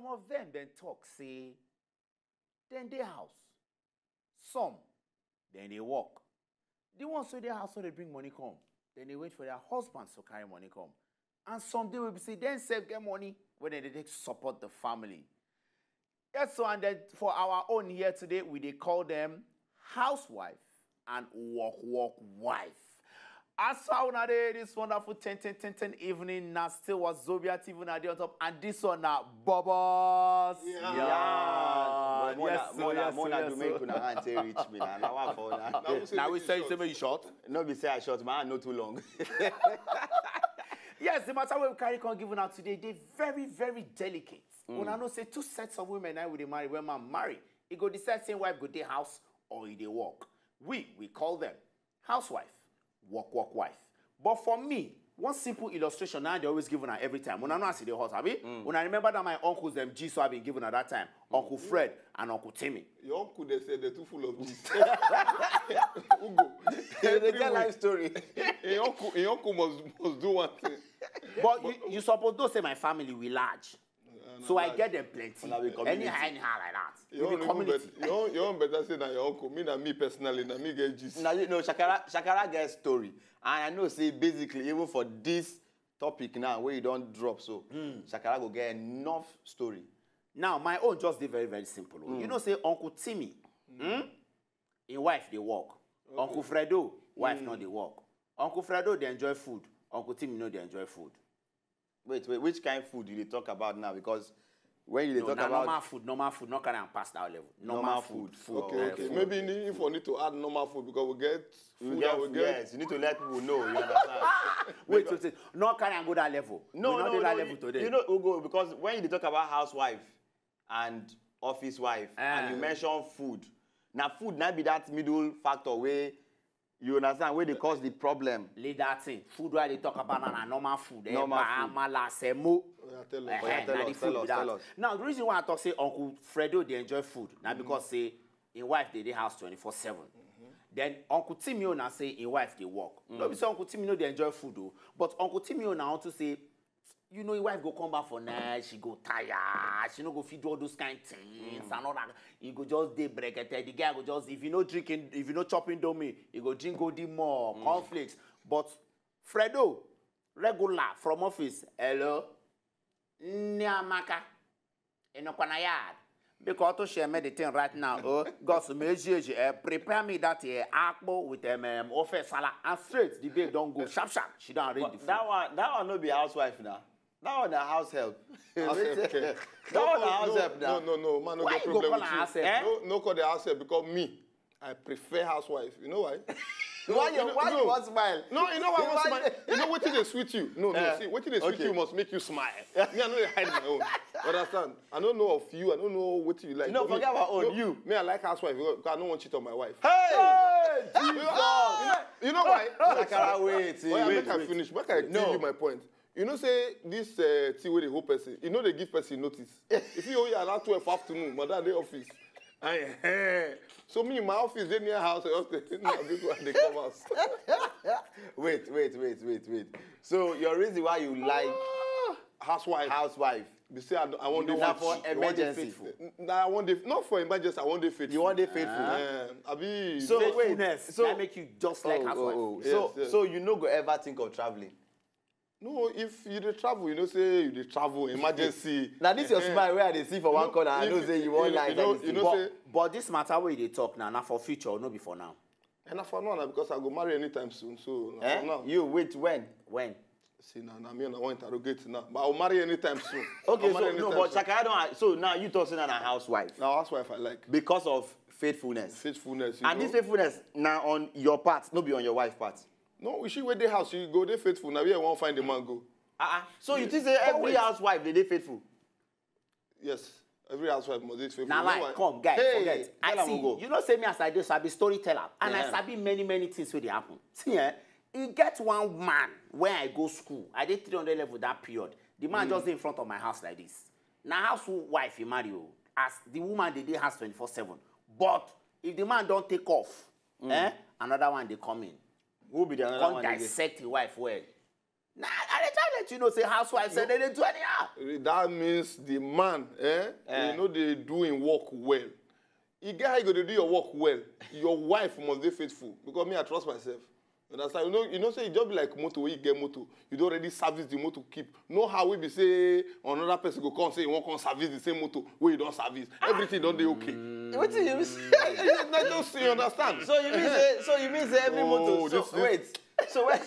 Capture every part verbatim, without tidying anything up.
Some of them then talk say, then they house. Some, then they work. The ones wey dey house no dey bring money come, then they wait for their husbands to carry money come. And some dey wey be say dem sef get money wey dem dey take support the family. Yes, so and then for our own here today, we dey call them housewife and work work wife. As how una dey this wonderful ten ten ten ten evening, na still Wazobia T V una dey on top, and this one na Bobos. Yeah. But more Yes, na- so, more na- yes, more so, na yes, do so. Make una hand take reach me na. Na one for una. Now we say you short. No be say I short, my hand no too long. Yes, the matter wey we carry come give una today dey very, very delicate. Una know say two sets of women na we dey marry. When man marry, he go decide say wife go dey house or he dey work. We we call them housewife, work work wife. But for me, one simple illustration na I dey always give una every time. Una know as e dey hot, abi? Una remember that my uncles dem gist wey I been give una that time, Uncle Fred and Uncle Timmy. Your uncle, they say they're too full of gist. Ugo. They get life story. Your uncle, your uncle must, must do one thing. But you, you suppose know say my family we large. So I get them plenty. Una be community. Anyhow, anyhow like that. Your We be own, even community. bet- your, own, your own better say na your uncle. Me na me personally, na me get gist. Now you know Shakara Shakara get story, and I know say basically even for this topic now where you don't drop so, Shakara go get enough story. Now my own just dey very, very simple. Oh. You know say Uncle Timmy, hmm? Him wife dey work. Uncle Fredo, wife no dey work. Uncle Fredo dey enjoy food. Uncle Timmy no dey enjoy food. Wait, wait, which kind food you dey talk about now? Because when you dey No, talk na about normal food, normal food, no carry am pass that level. Normal, Normal food, food. food. Okay, eh, okay. food. Maybe need- if we need to add normal food because we get food you get, and we get. Yes, you need to let people know. You understand? Wait, wait, wait. No carry am go that level. No, we no, no dey no. that You, level today. you know, Ugo, because when you dey talk about housewife and office wife, and you Ah. mention food, now food now be that middle factor where you understand where they cause the problem. Leave that thing. Food wey I dey talk about na, na normal food. Eh, Normal ba- food. Amala, semo. Oya, tell us. Eh, Oya, tell na us, the tell food us, be that. tell us. Now the reason why I talk say Uncle Fredo dey enjoy food na because say him wife dey dey house twenty-four seven. Then Uncle Timmy na say him wife dey work. No be say Uncle Timmy no dey enjoy food o, but Uncle Timmy na unto say, you know, him wife go come back for night, she go tire, she no go fit do all those kind things and all that. He go just dey brekete. The guy go just, if you no drink, in- if you no chop Indomie, he go drink Golden More, cornflakes. But Fredo, regular from office, hello, Nne Amaka, ị nọkwa na yard? Because to share me the thing right now, oh, got some age, eh, prepare me that eh, akpo with um, um, ofe sala and straight the babe don go sharp sharp. She don arrange the food. That one, that one no be housewife now. That one na house help. House help care. That one na No, house no, help now. No, no, no, man, no Why get you go problem call with her you. house help? Eh? No, no call the house help because me, I prefer housewife. You know why? Why you No, why no. you want smile? No, you know why I want Why- smile? You know what they sweet you? No, no. Eh, See, what they sweet okay. You must make you smile. Me, I know they hide my own. Understand? I don't know of you. I don't know what you like. No, But me- forget about own. No, You. Me, I like housewife because I don't want to cheat on my wife. Hey! You know, you know why? Shakara, wait, Oh, yeah, wait, make I wait. Finish. Make I give No. You my point. You know, say this uh, thing where the whole person, you know, they give person notice. If you only allow twelve afternoon, but that day office. I, eh. So me, my office, they near house, I just they, they come house. Wait, wait, wait, wait, wait. So your reason why you like Housewife. Housewife? They say I, don't- I want You the want faithful. for emergency. Nah, I want the not for emergency. I want the faithful. You want the faithful? Uh, abi. So wait, Faithfulness, so that make you just like oh, housewife. oh, oh. Yes, So yes. So you no go ever think of traveling? No, if you dey travel, you know say you dey travel emergency. Now this your Eh, eh. Smile where I dey see for one know, corner. I if know you- say you you want know- like you know- that. you know but, say- but this matter wey you dey talk now, na for future, no be for now. And for now, na because I go marry anytime soon. So na Eh? for now. You wait when? When? See now, now me and I want interrogate now. But I'll marry anytime soon. Okay, I'll marry so no, anytime but soon. Shakara don't. So now you talk say na na housewife Now housewife I like. Because of faithfulness. Faithfulness. You And know? This faithfulness now on your part, no be on your wife part. No, we should wait the house. You go there faithful. Now we won't find the man go. Uh-uh. So you think say every wait. Housewife they dey faithful? Yes. Every housewife must be faithful. Na You know lie, why? come, guy, Hey, forget. I tell am see. we go. You know, say me as I dey, so I be storyteller, and I Yeah. sabi many, many things wey dey happen. See, eh, e get one man when I go school. I dey three hundred level that period. The man just dey in front of my house like this. Na housewife he marry o. As the woman dey dey house twenty-four seven. But if the man don take off, eh, another one dey come in. Who be the another Come one again? Dissect the wife well. Nah, I dey tell You know, say housewife said they dey do anyhow. That means the man, eh? Eh. You know they do him work well. You get how you go to do your work well. Your wife must be faithful because me, I trust myself. You understand? You know, you know, say you just be like motor where you get motor. You don't already service the motor keep. No how we be say another person go come say you won't come service the same motor where you don't service. Everything don't dey okay. Wetin you mean? I just, you understand? So you mean say, so you mean say every motor? Oh, so this, this wait. So when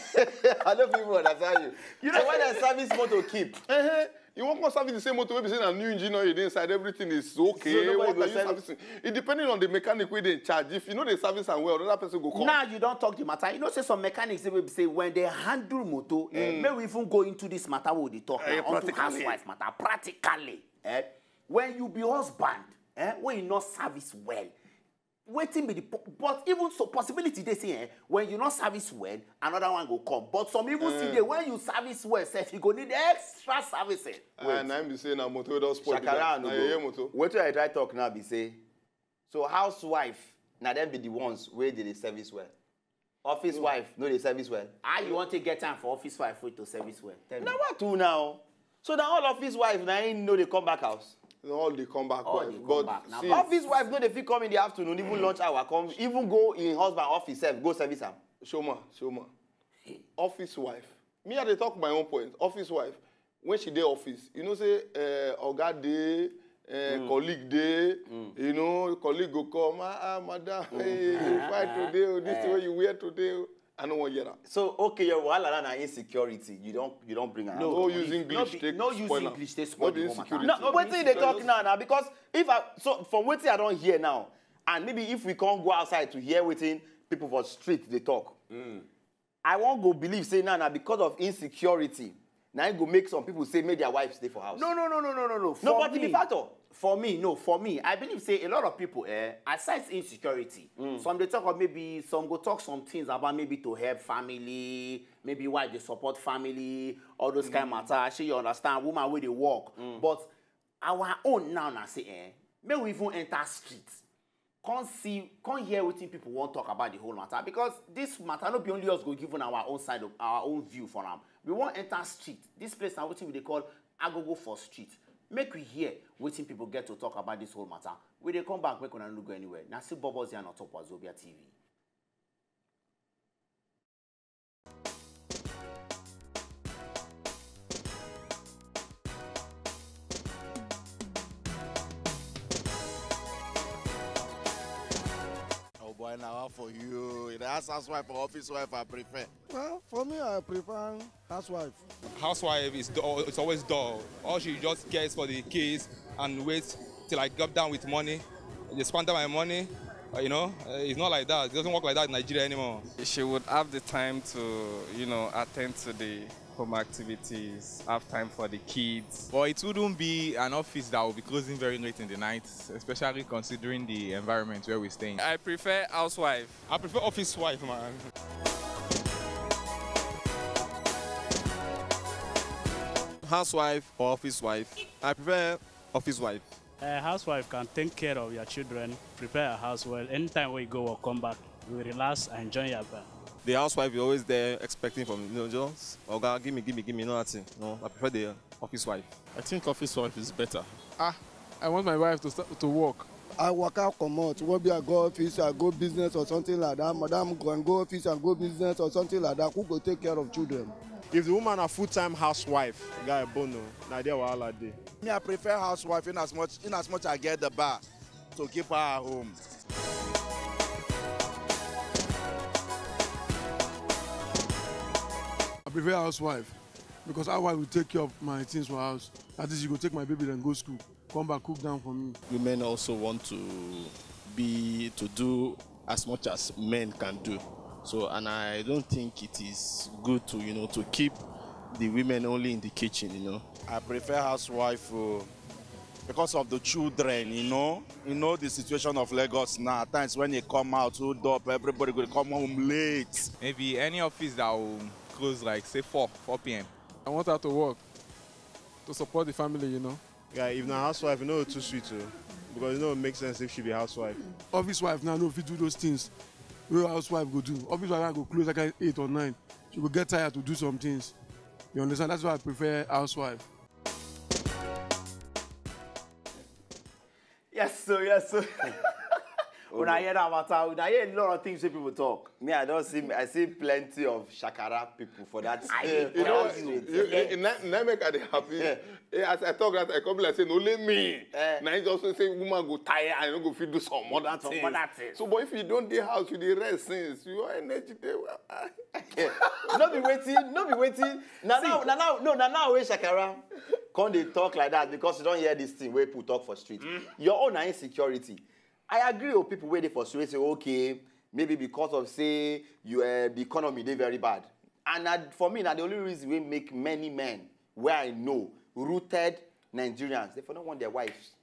I don't even understand you. You know when I service motor keep. Uh-huh. You won't come service the same motor wey be say na new engine oil dey inside, everything is okay. So nobody go service. What are you servicing? It depending on the mechanic wey dey in charge. If you know the service and well, another person go come. Now you don't talk the matter. You know, say some mechanics dey wey be say when they handle motor, eh, may we even go into this matter wey we dey talk now, onto practically. Housewife matter. Practically, eh, when you be husband, eh, when you not service well, wetin be the po-, but even so possibility dey say, eh, when you not service well, another one go come. But some even see dey when you service well, sef you go need extra servicing. Ah, na him be say na motor wey don spoil be that. Shakara no go. Na yeye motor. Wetin I try talk now be say, so housewife na dem be the ones wey dey dey service well. Office wife no dey service well. How you want to get time for office wife wey to service well? Tell me. Na what do now? So na all office wife na him no dey come back house. No, all dey come back. All dey come back. But see, office wife no dey fit come in the afternoon, even lunch hour, come even go in husband office sef, go service am. Shoma, Shoma. Office wife. Me, I dey talk my own point. Office wife, when she dey office, you know say, eh, oga dey, eh, colleague dey, you know, colleague go come, "Ah, ah, madam, hey, you fine today o, this thing wey you wear today o." I no wan hear am. So, okay, your wahala na, na insecurity. You don't, you don't bring am. No, no use English take spoil am. No use English take spoil the whole matter. No, wetin you dey talk now, now, because if I, so from wetin I don hear now, and maybe if we can't go outside to hear wetin people for street dey talk, I won't go believe say now, now because of insecurity, now it go make some people say make their wives stay for house. No, no, no, no, no, no, no. No, but the factor. For me, no, for me, I believe say a lot of people, eh, aside insecurity, some dey talk of maybe some go talk some things about maybe to help family, maybe why they support family, all those kind matter. Shey you understand, woman wey dey work. But our own now na say, eh, may we even enter street. Come see, come hear wetin people wan talk about the whole matter, because this matter no be only us go give una our own side of our own view for am. We wan enter street. This place na wetin we dey call agogo for street. Make we hear wetin people get to talk about this whole matter. We dey come back, make una no go anywhere. Na still Bubbles here on top Wazobia T V. Oh boy, now for you. The house housewife or office wife I prefer. Well, for me, I prefer housewife. Housewife is dull, it's always dull. All she just cares for the kids and wait till I drop down with money. They squander my money. Uh, you know, uh, it's not like that. It doesn't work like that in Nigeria anymore. She would have the time to, you know, attend to the home activities, have time for the kids. But it wouldn't be an office that will be closing very late in the night, especially considering the environment where we stay in. I prefer housewife. I prefer office wife, man. Housewife or office wife? I prefer office wife. A housewife can take care of your children, prepare a house well. Anytime we go or come back, we relax and enjoy your bed. The housewife is always there expecting from, you know, just, "Oga, give me, give me, give me," nothing. No, I prefer the office wife. I think office wife is better. Ah, I want my wife to start to work. I work out, come out. When be I go office, I go business or something like that. Madam go and go office and go business or something like that. Who go take care of children? If the woman a full-time housewife, guy bono, na there wahala dey. Me, I prefer housewife in as much, in as much I get the bar to keep her at home. I prefer housewife because housewife will take care of my things for house. That is, you go take my baby and go school, come back, cook down for me. Women also want to be, to do as much as men can do. So, and I don't think it is good to, you know, to keep the women only in the kitchen, you know. I prefer housewife, uh, because of the children, you know. You know the situation of Lagos now. At times when they come out, hold up, everybody will come home late. Maybe any office that will close like, say, four, four p m. I want her to work to support the family, you know. Yeah, if na housewife, you know, too sweet, oh, because you know, it makes sense if she be housewife. Office wife now no fit do those things wey housewife go do. Office wife go close like eight or nine. She go get tired to do some things. You understand? That's why I prefer housewife. Yes, so yes, so. When I hear that matter, when I hear a lot of things wey people talk. Me, I don't see. I see plenty of shakara people for that. I eh, dey for tell that you. street. You, you, you, na, na make I dey happy. Eh, as I talk that, I come be like say no, only me. Eh. Na him just say woman go tire and no go fit do some other Some things. Other things. So, but if you don't dey house, you dey rest since your energy dey. Well, ah, No be wetin, no be wetin. Na now, na now, no, na now wey shakara come dey talk like that because you don hear this thing wey people talk for street. Your own na insecurity. I agree with people wey dey for street say okay, maybe because of say you uh, the economy dey very bad, and na, for me na the only reason wey make many men wey I know, rooted Nigerians, they for no want their wives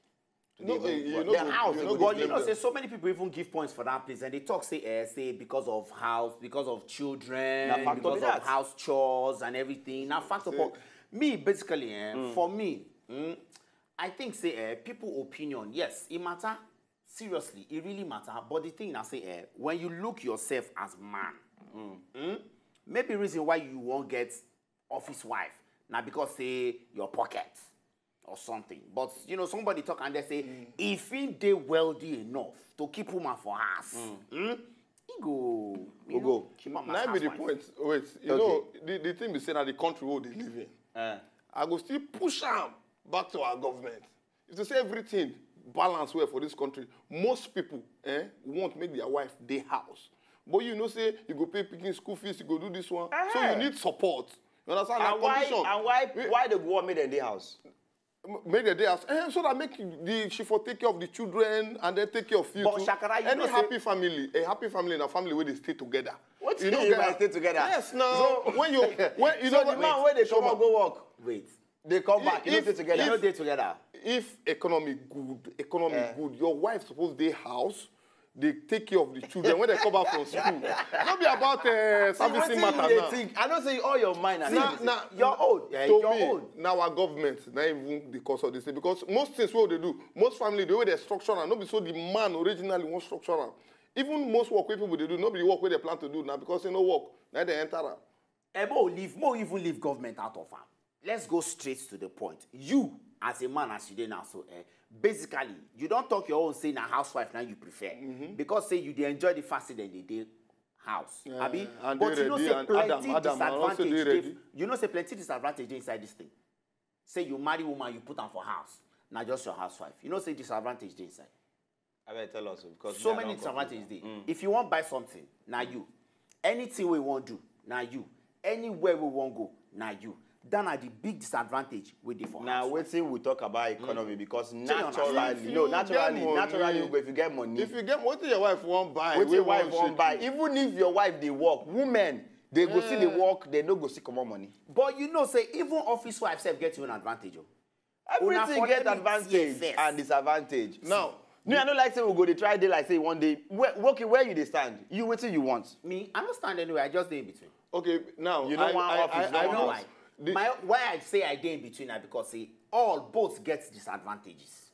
to No, dey eh, you work. no Their go- house you dey no go go But dey you blame know, work. Say so many people even give points for that place, and they talk say, eh, say because of house, because of children, Na factor be because that. Of house chores and everything. Now, factor for me, basically, eh, for me, mm, I think say, eh, people opinion, yes, it matter. Seriously, it really matter. But the thing I say, eh, when you look yourself as man, mm, maybe reason why you won't get office wife now because say your pocket or something. But you know, somebody talk and they say if he dey wealthy enough to keep woman for house, mm, he go, you Go know, go. Keep am Na as be the housewife. Point. Wait, you Okay. know the, the thing be say na the country we dey live in. Eh. I go still push am back to our government. If to say everything balance well for this country, most people eh, want make their wife dey house. But you know say you go pay picking school fees, you go do this one. So you need support. You understand? Na And why, condition. And why, We- why they go make them dey house? Make the day house eh, so that make the she for take care of the children and then take care of you But too. Shakara, you Any know say happy family, a happy family na family wey dey stay together. What You do no you get mean am. Stay together? Yes, now So- when you when you So know the man wey dey Shoma, come out go work, Wait, they come back. You no if- stay together. you know they together. if economy good, economy Eh. good, your wife suppose dey house, dey take care of the children when they come back from school. No be about uh, servicing Wetin matter you dey now. Think? I know say all your mind and Na everything. na Your own, Eh, to your me, own. Na our government na even the cause of this thing because most things wey we dey do, most family the way they structure am, no be so the man originally wan structure am. Even most work wey people dey do, no be the work wey they plan to do na because say no work na they enter am. Eh, mo leave, mo even leave government out of am. Let's go straight to the point. You, as a man, as you dey now, so eh, basically, you don't talk your own say na housewife now you prefer because say you dey enjoy the fact say dem dey dey house. Yeah, Abi, and but dey you know ready, say and Adam, plenty Adam, and also disadvantage dey dey. Ready. You know say plenty disadvantage dey inside this thing. Say you marry woman, you put am for house. Now just your housewife. You know say disadvantage dey inside. I better tell us because So me, I many don confuse disadvantages am. Dey. If you wan buy something, na you. Anything we wan do, na you. Anywhere we wan go, na you. That na the big disadvantage wey dey for Now house. Wetin we talk about economy because understand? naturally, If no, you naturally, get money, naturally, you go if you get money, If you get wetin your wife wan buy, wetin wey your wife wan wan buy, shake you. Even if your wife dey work, women they go see the work, they no go see comot money. But you know say even office wife sef get your own advantage o. Una Everything for get let me advantage see first. And disadvantage. Now, Me, I no like say we go dey try dey like say one day. Where, okay, where you dey stand? You wetin you want? Me, I no stand anywhere. I just dey in between. Okay, now You no I, want I, office, you I, no I want know wife. The- My why I say I dey in between na because say all both get disadvantages.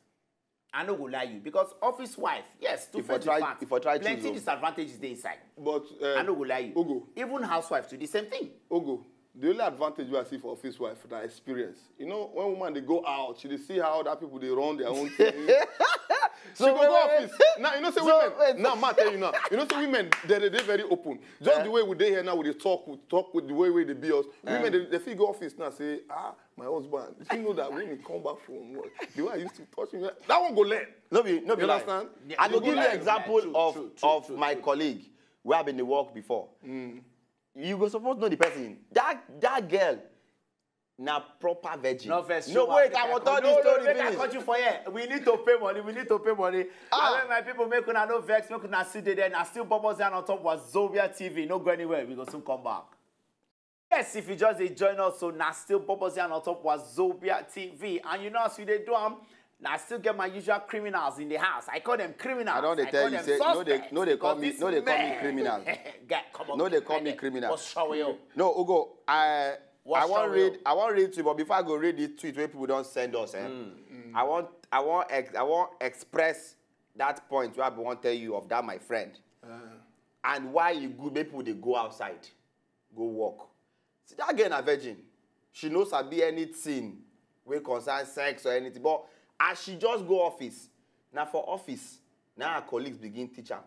I no go lie you because office wife, yes, to If I face try- the fact, if I try plenty choose, oh. Disadvantages dey inside. But uh, I no go lie you. Ogo, Even housewife too, the same thing. Ogo, the only advantage wey I see for office wife na experience. You know, when woman dey go out, she dey see how other people dey run their own thing. She So go wait, go wait, office. Now you know say So, women. wait. Now ma tell you now. You know say women they they dey very open. Just the way we dey here now, we dey talk, we talk with the way we dey be us. Women they, they fit go office now say ah my husband. Did you know that when he come back from work, the way I used to touch him, that one go learn. No be no be You lie. understand? I go They give go you learn. example True, of true, true, of true, my true. Colleague where I been dey work before. You go suppose know the person. That that girl na proper virgin. No vex. No Shoma, wait, make I I wan cut- talk no, this no, story make I finish. Cut you for here. We need to pay money. We need to pay money. Ah. Abeg, my people, make una no vex, make una still dey there. Na still Bubbles down on top Wazobia T V. No go anywhere. We go soon come back. Yes, if you just dey join us, so na still Bubbles down on top Wazobia T V, and you know as we dey do am, na still get my usual criminals in the house. I call them criminals. I don dey I tell call you them say no dey suspects no dey call me because no dey this call me man- criminal. Get, come on, No dey call me man. criminal. What's wrong with you? No, Ogo, I What's I wan wrong read with I wan read to you, but before I go read this tweet wey people don send us, eh, I wan I wan ex I wan express that point wey I bin wan tell you of that my friend and why e good make people dey go outside go work. See that girl na virgin. She no sabi anything wey concern sex or anything. But as she just go office, na for office na her colleagues begin teach am.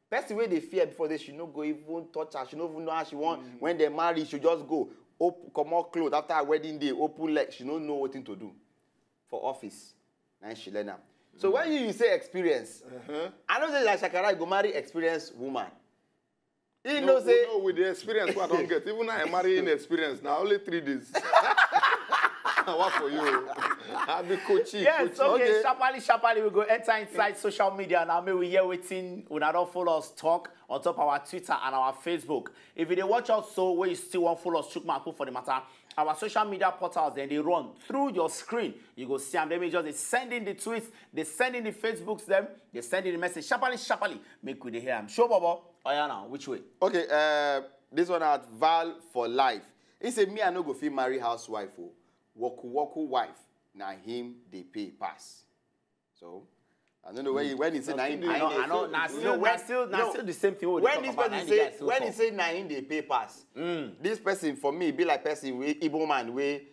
Person wey dey fear before say she no go even touch her, she no even know how she wan. When dem marry, she just go op comot cloth after her wedding day, open leg, she no know wetin to do. For office na im she learn am. So when you, you say experience, I know say like Shakara go marry experienced woman. He know say No, with the experience wey I don get, even I marry inexperienced. Na only three days. Na what for you? I be coachy. Yes, coachy. Okay, sharply, sharply, we go enter inside social media now. May we hear wetin una don follow us talk on top our Twitter and our Facebook. If you dey watch us so, wey you still wan follow us, chook mouth put for the matter. Our social media portals, then they run through your screen. You go see am. Then we just dey send in the tweets, they send in the Facebooks, them, they send in the message. Sharply, sharply, make we dey hear am. Show Bobo, oya now, which way? Okay, uh, this one at Val for life. He say me I no go fit marry housewife o. Woku woku wife na him dey pay pass. So I don't know when he, when he say na him. I know, I know. Na still, na still, na still the same thing. We dey When talk this about, person na the say guy still when he talk. say na him dey pay pass, this person for me be like person wey Igbo man wey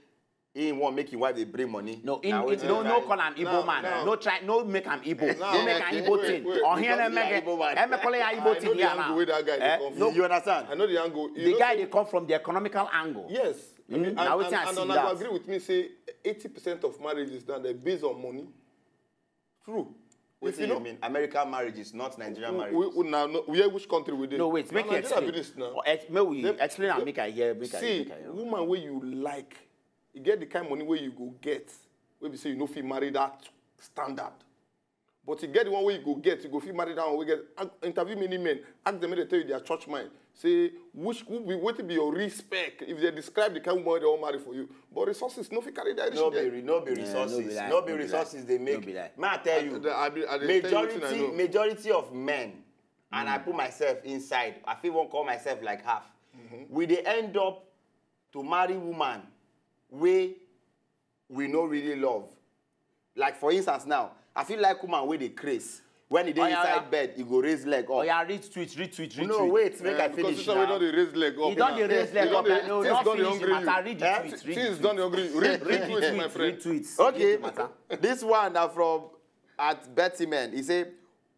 he wan make him wife dey bring money. No, in, Na in, wetin no, I no like. Call am Igbo No, man. no. No try, no make am Igbo. No, No make am okay, Igbo wait, thing. wait, Or because here na Because he make Igbo man. Emekole ya I Igbo know thing the ya angle na. wey that guy dey Eh, come from. No, You understand? I know the angle. You The know guy say- dey come from the economical angle. Yes. I mean, Mm, na and, wetin I and, see and be I that. agree with me say eighty percent of marriages now they based on money. True. If Wetin you mean? American marriages, not Nigerian we, marriages. we, we, now, no, where which country we dey? No, wait, make Na you Nigeria explain. be this now. Or ex- Make we Dem- explain and make I hear. Make I See, make I hear. Woman where you like, you get the kind money where you go get. Wey be say you no fit marry that standard. But you get the one where you go get, you go fit marry that one. We get ag- interview many men, ask them if they tell you their church mind. Say which who be wetin be your respect if they describe the kind woman wey they wan marry for you. But resources no fit carry that reach No be there. Re- no be Yeah, no be resources. lie, No be no be resources lie. They No make. Be lie. May I tell you, I, I, I dey tell you wetin I majority know. Majority of men, and I put myself inside. I feel won't call myself like half. We dey end up to marry woman wey we no really love. Like for instance now, I feel like woman wey dey craze. When he dey Oh, yeah, inside yeah. bed, he go raise leg up. Oh yeah, retweet, retweet, retweet. No, wait, make I Because finish this one wey now. don dey raise leg up. He don dey now. raise leg He don up. dey- Like, no, things not don dey finish the hungry matter. you. Read the Eh? tweet. Read the Things don dey tweet. Hungry you. Read, read Read the tweets, my tweet. Friend. Read tweets. Okay, Read the matter. This one na from at Bettyman. He say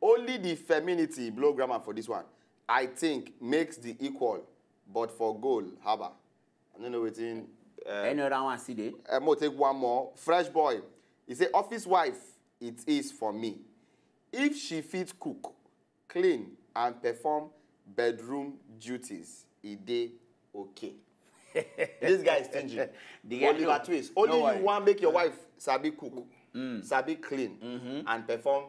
only the femininity, blow grammar for this one, I think makes the equal, but for goal, haba. I don't know wetin. Uh, Any other one see dey? I'm gonna take one more. Fresh boy. He say office wife it is for me. If she fit cook, clean and perform bedroom duties, e dey okay. This guy is stingy. The guy- Oliver no. Twist. Only No you worry. Wan make your wife sabi cook, sabi clean and perform.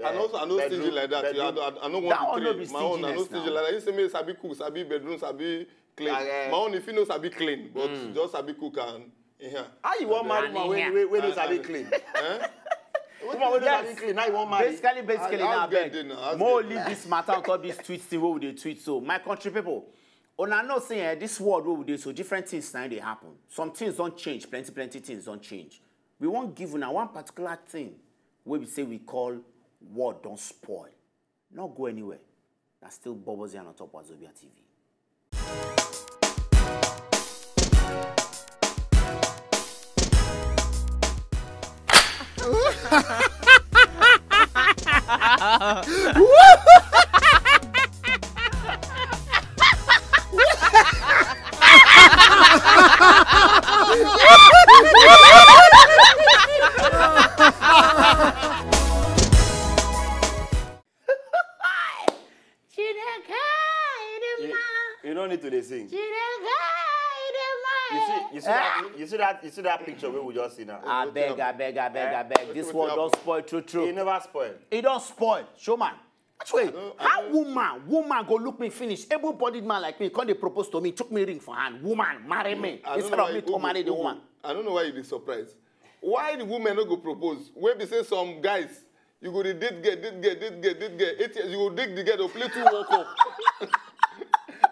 I know, I know bedroom- stingy like that. bedroom- I, don't- I, I don't That want one to no pay. Be My own, I know stinginess stingy now. Like that. You say me sabi cook, sabi bedroom, sabi clean. Ah, eh. My own, if you know sabi clean, but just sabi cook and yeah. How you wan marry And woman wey here. wey wey no And- sabi and- clean? Eh? Woman wey no Yes. Sabi clean, how you wan marry? Basically, basically, How- now how beg. get there now? How More get leave this matter on top this tweet thing wey we dey tweet. So, my country people, una know say eh, this world wey we dey so different things na dey happen. Some things don change, plenty plenty things don change. We wan give una one particular thing wey we say we call world don spoil. No go anywhere. Na still Bubbles here on top Wazobia T V. You, you don't need to dey sing. You see, you see Eh? that, you see that, you see that picture wey we just see now. Abeg, abeg, abeg, Eh? abeg. This Wetin world don happen? Spoil true E true. Never spoil. E don spoil. Show man. Which way? don't- I How don't- woman, woman go look me finish? Able-bodied man like me come dey propose to me, took me ring for hand. Woman, marry me. I don't Instead know of why me you- to marry the Ugu, woman. I don't know why you dey surprise. Why the women no go propose? Wey be say some guys, you go dey date girl, date girl, date girl, date girl. Eight years, you go date the girl, dey play two World Cup.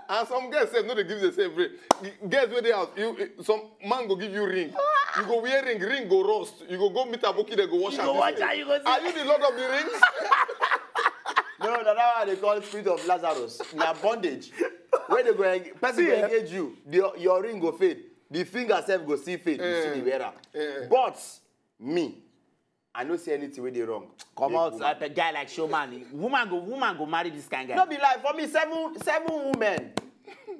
And some girls sef no dey give themselves break. Girls wey dey house, you, some man go give you ring. You go wear ring, ring go rust. You go go meet aboki, dem go wash am. Go wash am, you go see. Are you the Lord of the Rings? No, na that one they call spirit of Lazarus. Na bondage. When they go, eng- person go See, eh? Engage you, the, your ring go fade. The finger sef go still fade, you see the wear am. But me, I no see anything wey dey wrong. Come out, a guy like Showman. Woman go, woman go marry this kind guy. No be lie, for me, seven, seven women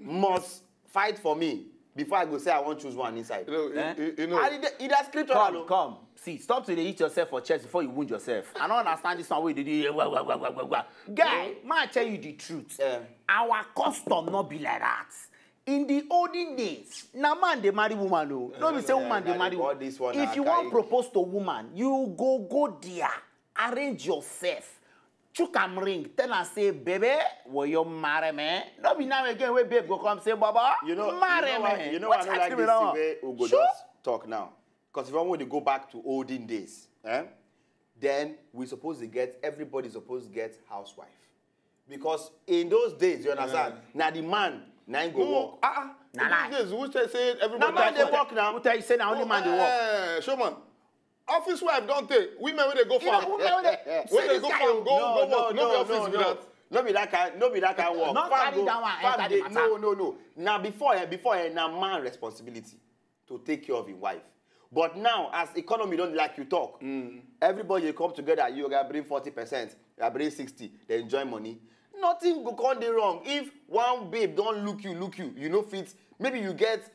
must fight for me before I go say I wan choose one inside. You know, you, you, you know. And e dey, e dey scriptural. Come, come. See, stop to dey hit yourself for chest before you wound yourself. I don't understand this one wey you dey do here. Wah, wah, wah, wah, wah, wah. Guy, ma tell you the truth. Our custom no be like that. In the olden days, na man dey marry woman o. No be say woman dey marry woman. If you wan propose to woman, you go go there, arrange yourself, chook am ring, tell am say, "Baby, will you marry me?" No be now again wey babe go come say, "Baba, you know, marry me." You know, I no like this thing wey we go just talk now. Because if I want to go back to olden days, eh, then we suppose to get, everybody suppose to get housewife. Because in those days, you understand, na the man na him go work. Ah, ah. Na lie. These days, which I say everybody na man dey work now. Who tell you say na only man dey work? Eh, Showman, office wife don tey. Women wey dey go farm. Women wey dey go farm, go work. No be office be that. No be that kind, no be that kind work. No carry that one enter the matter. No, no, no. Na before, eh, before, eh, na man responsibility to take care of him wife. But now, as economy don, like you talk, everybody dey come together, you go bring forty percent, you go bring sixty, dem join money. Nothing go come dey wrong if one babe don look you, look you, you no fit, maybe you get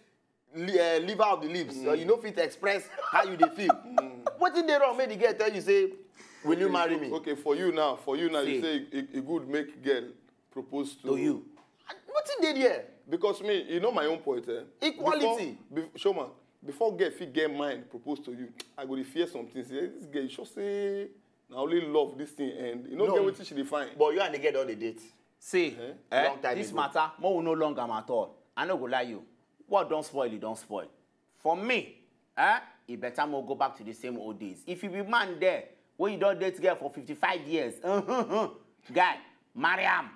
li-, eh, liver of the lips, or you no fit express how you dey feel. Wetin dey wrong make the girl tell you say, "Will you marry me?" Okay, for you now, for you now, you say e, e good make girl propose to you. Wetin dey there? Because me, you know my own point, eh? Equality. Before, bef-, Showman, before girl fit get mind propose to you, I go dey fear something. Say, "This girl, you sure say na only love this thing end?" You no get wetin she dey find. But you and the girl don dey date. See, eh, this matter, mo we no long am at all. I no go lie you. What don spoil, e don spoil. For me, eh, e better mo go back to the same old days. If you be man there, wey you don date girl for fifty-five years, guy, marry am.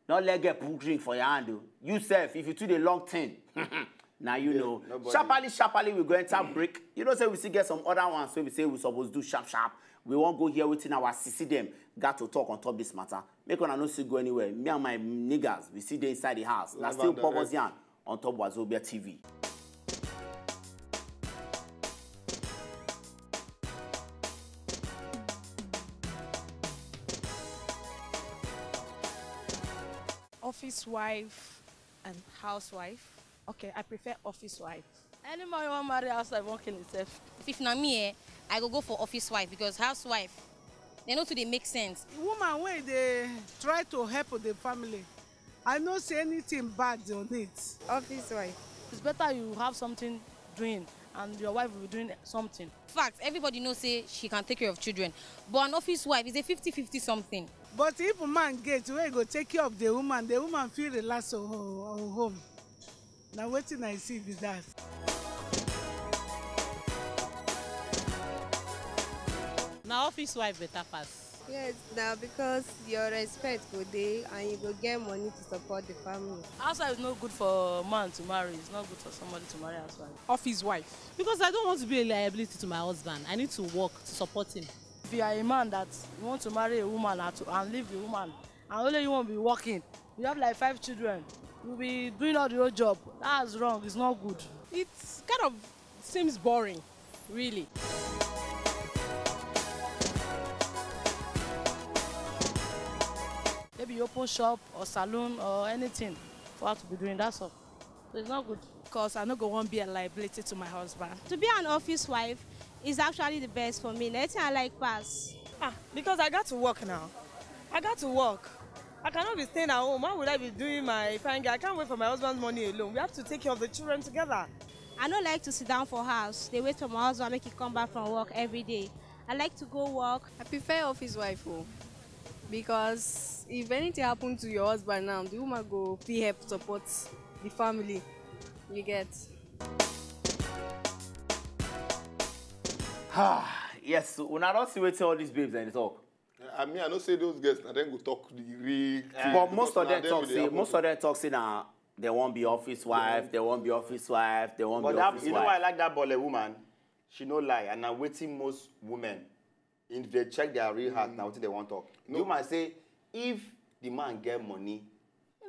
No let girl put ring for your hand o. You sef, if you too dey long thing, na you know. Sharply, sharply, we go enter break. You know say we still get some other ones wey we say we suppose do sharp, sharp. We wan go hear wetin our sisi dem got to talk on top this matter. Make una no still go anywhere. Me and my niggas, we still dey inside the house. Na still Bobo's Yarn on top Wazobia T V. Office wife and housewife. Okay, I prefer office wife. Any man wey wan marry housewife wan kill himself. If na me, eh, I go go for office wife because housewife, they no too dey make sense. Woman wey dey try to help the family, I no see anything bad on it. Office wife. It's better you have something doing and your wife will be doing something. Fact, everybody know say she can take care of children, but an office wife is a fifty fifty something. But if man get wey go take care of the woman, the woman fit relax her ho-, her home. Na wetin I see be that. Na office wife better pass. Yes, na because your respect go dey and you go get money to support the family. Housewife is not good for man to marry. It's not good for somebody to marry housewife. Office wife. Because I don't want to be a liability to my husband. I need to work to support him. If you are a man that you want to marry a woman and to, and leave the woman, and only you won't be working, you have like five children, you'll be doing all the whole job. That's wrong. It's not good. It kind of seems boring, really. Maybe you open shop or salon or anything for her to be doing, that's all. So it's not good. 'Cause I no go wan be a liability to my husband. To be an office wife is actually the best for me. Na wetin I like pass. Ah, because I got to work now. I got to work. I cannot be staying at home. Why would I be doing my fine girl? I can't wait for my husband's money alone. We have to take care of the children together. I no like to sit down for house, dey wait for my husband make he come back from work every day. I like to go work. I prefer office wife o, because if anything happen to your husband now, the woman go fit help support the family. You get? Ah, yes, so una don see wetin all these babes dem dey talk. I mean, I know say those girls, na dem go talk the real thing. But most of them talk say, most of them talk say na they wan be office wife, they wan be office wife, they wan be office wife. But that, you know why I like that Bole woman? She no lie, and na wetin most women, if they check their real heart, na wetin they wan talk. The woman say, if the man get money,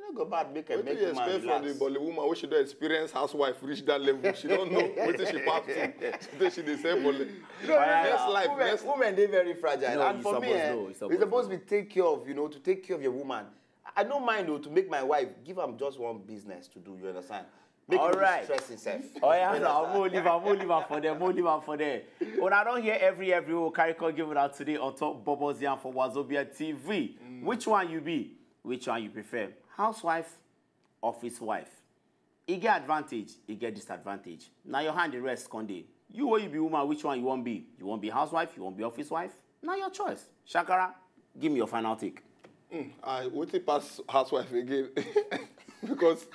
No go bad, make I Wetin make you man expect from the relax. Bolly woman wey she don experience housewife reach that level? She don know wetin she pass through. She dey say Bolly. No, Next no, life, women, next women dey very fragile, No, and you for me, suppose eh, know, you we suppose suppose know. Be take care of, you know, to take care of your woman. I don't mind though to make my wife give am just one business to do. You understand? Make All him right. stress himself. Oh yeah, now mo leave am, mo leave am for there, mo leave am for there. Una don hear every every we carry come give una today on top Bubbles Yarn for Wazobia T V. Which one you be? Which one you prefer? Housewife, office wife. E get advantage, e get disadvantage. Na your hand dey rest come dey. You wey you be woman, which one you wan be? You wan be housewife? You wan be office wife? Na your choice. Shakara, give me your final take. I wetin pass housewife again because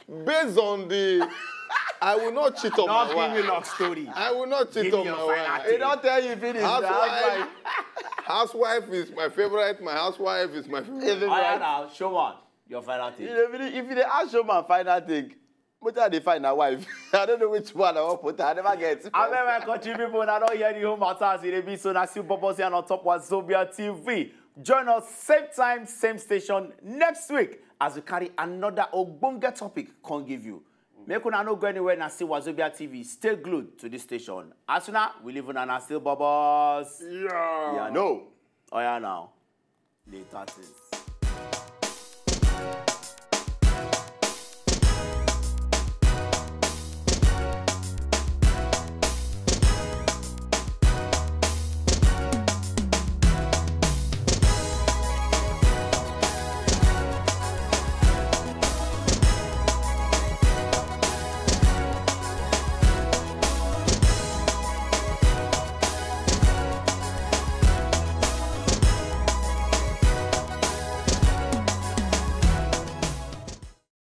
based on the I will not cheat on Not my give me wife. Love Story. I will not cheat Give me on your my final wife. take. He don tell you finish. Na Housewife, housewife. Housewife is my favorite. My housewife is my favorite. Oya now, show one. Your final take. You know, if you dey ask your man final thing, but I dey find a wife. I don't know which one I wan put. I never get. Abeg, my country people, una don hear the whole matter as e dey be. So na still Bubbles Yarn on top Wazobia T V. Join us same time, same station next week as we carry another ogbonge topic come give you. Make una no go anywhere, na still Wazobia T V. Stay glued to this station. As una, we leave una, na still Bubbles. Yeah. Yeah, no. Oya now. Later things.